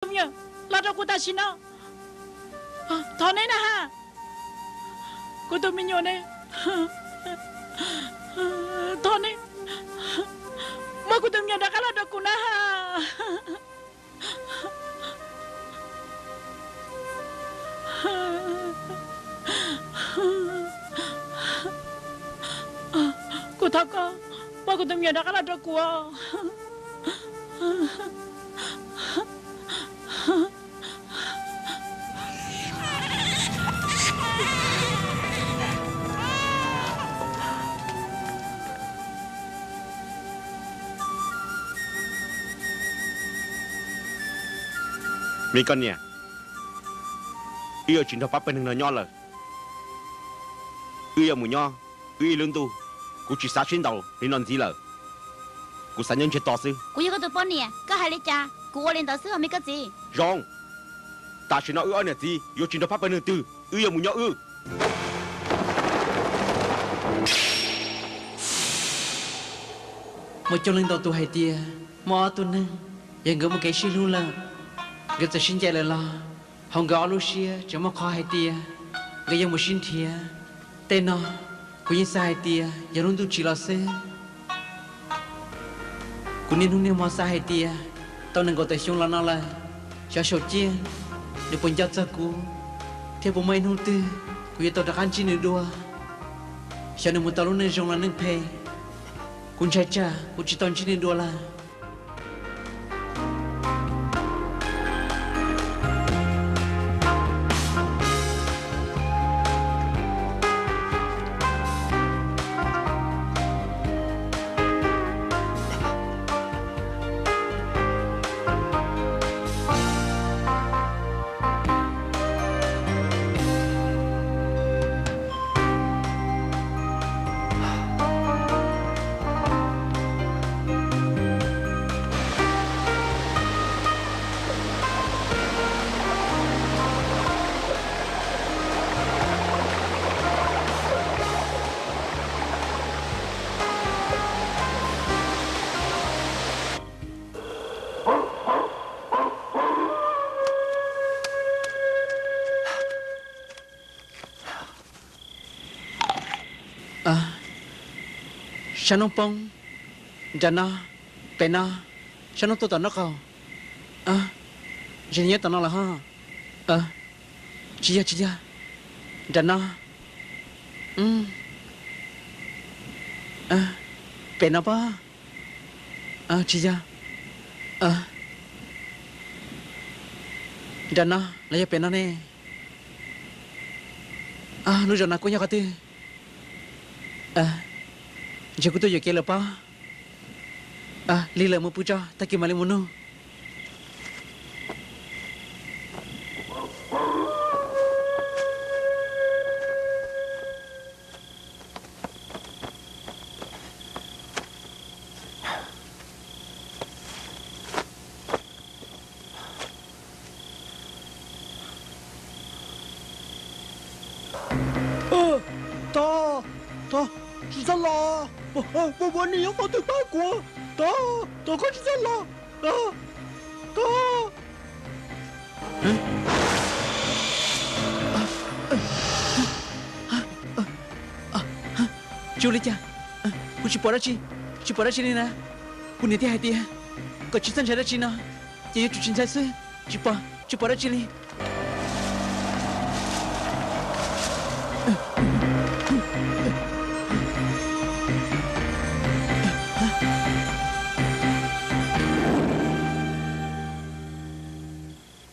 me nyuam los rau kuv tam sim no. Thov neb na ha, kuv tus me nyuam ne, thov neb muab kuv tus me nyuam rov qab los rau kuv na ha. Kuv thov koj muab kuv tus me nyuam rov qab los rau kuv. Me koj niam, wb yuav tsis nrog pab pawg neeg no nyob lawm. Wb yuav mus nyob wb ib lub ntuj. Kuv tsis xav sib ntaus li no ntxiv lawm. Kuv xav nyob ntsiag to xwb. Kuv yog koj tus poj niam, koj hais li cas kuv ua li ntawd xwb os me koj txiv. Zoo, tam sim no wb ob niam txiv yuav tsis nrog pab pawg neeg twg, wb yuav mus nyob wb. Muaj coob leej ntau tus hais tias muaj ob tug neeg, yog nkawd muaj kev sib hlub lawm, nkawd txawm sib ncaim lawm los hauv nkawd ob lub siab tseem muaj qhov hais tias nkawd yuav mus sib nrhiav. Tej no kuv yeej xav hais tias yog lub ntuj tsim los xwb. Kuv niaj hnub niaj hmo xav hais tias tau nees nkaum tawm xyoo los no lawm, xyov saum ciaj nws puas nco txog kuv, thiab puas muaj ib hnub twg kuv yuav tau rov qab ntsib nws dua. Xyov nws mus tau lub neej zoo los neej phem, kuv ntshai tsam kuv tsis tau ntsib nws dua lawm. Sab hnub poob. Nram no, pem no, sab hnub tuaj tom nraub qaum. Ntshe nyob tom no lawm ho. Tsis yog, tsis yog. Nram no. Pem no pob. Tsis yog. Nram no los yog pem no ne? Lub zos no kuj nyob qhov twg? Ntshe kuv tuaj yuam kev lawm pob. Lig lawm, mus pw tso, tag kis mam li mus nug. Tod, Tod, tsis txhob los. Vauv, vauv, nim nyob qhov twg pab kuv? Tod, Tod, koj tsis txhob los. Tod. Tsis ua li cas, kuv tsis pom dab tsi, tsis pom dab tsi li na. Kuv niam thiaj hais tias kom tsis txhob ntshai dab tsi no, ces yuav tsum tsis ntshai xwb. Tsis pom, tsis pom dab tsi li.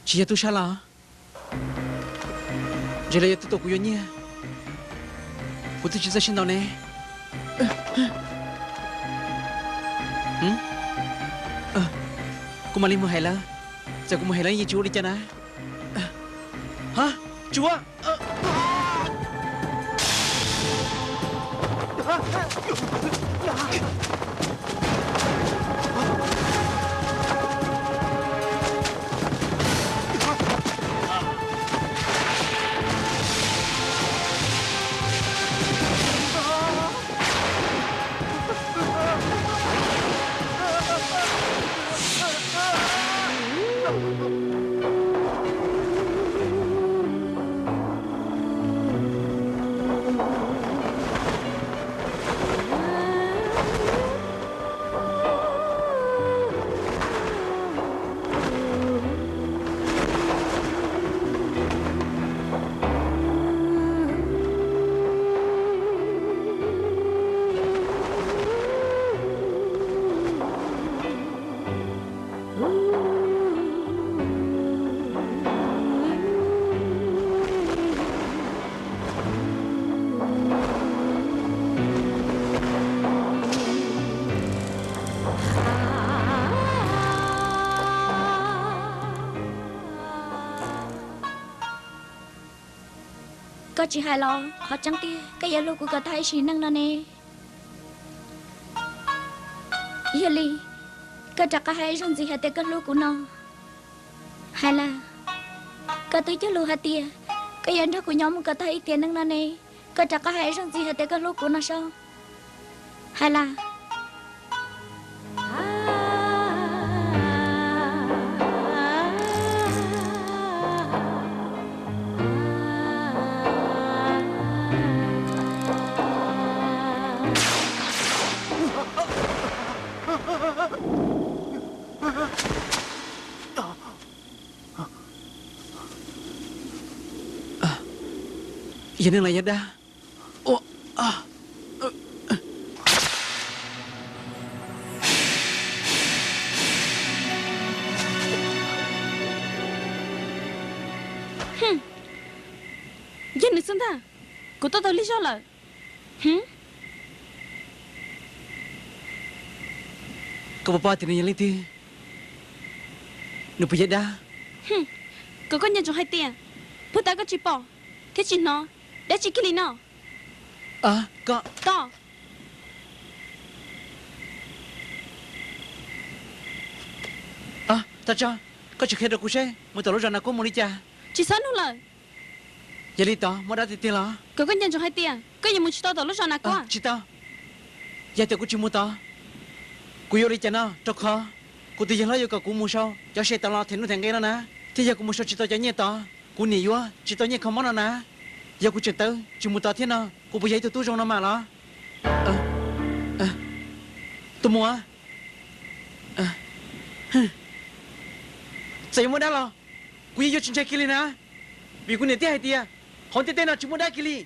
Tsis yog tub sab los? Ntshe lawv yuav tuaj tua kuv yuav nyiaj. Kuv twb tsis txawj sib ntaus ne. Kuv mam li mus hais lawv. Txawm kuv mus hais lawv yeej tsis ua li cas na. Ha, tsuav. Koj tsis hais los qhov tseeb tiag koj yuav hlub kuv kom tag ib sim neej no ne? Yog li, koj rov qab hais ib zaug ntxiv hais tias koj hlub kuv no. Hais las, koj twb cog lus hais tias koj yuav nrog kuv nyob mus kom tag ib tiam neej no ne. Koj rov qab hais ib zaug ntxiv hais tias koj hlub kuv no saib. Hais las. Yog neeg los yog dab? Yog nws xwb ntag, kuv twb tau lig zog lawm. Koj puas paub tias nws yog leej twg? Nws puas yog dab? Kom koj nco ntsoov hais tias puag ta koj tsis pom thiab tsis hnov dab tsi kiag li no. Koj, tos. Tos tso, koj tsis qhia rau kuv seb mus tom lub zos Nas Kuab mus li cas? Tsis txhob nug lawm. Yog li tod muaj dab tiag tiag los? Kom koj nco ntsoov hais tias koj yuav mus tsis tau tom lub zos Nas Kuab. Tsis tau. Yog tias kuv tsis mus tod, kuv yuav ua li cas no? Rau qhov kuv tus yawg hlob yuav kom kuv mus sau cov se tod los them nuj them nqe no na. Thiab yog kuv mus sau tsis tau cov nyiaj tod, kuv niam yuav tsis tau nyiaj kho mob no na. Yog kuv tseem tawv tsis mus tod thiab no, kuv puas yog ib tug tub zoo no mas los? Tuaj mus. Txawm yuav muaj dab los kuv yeej yuav tsis ntshai kiag li na, vim kuv niam thiaj hais tias hauv ntiaj teb no tsis muaj dab kiag li.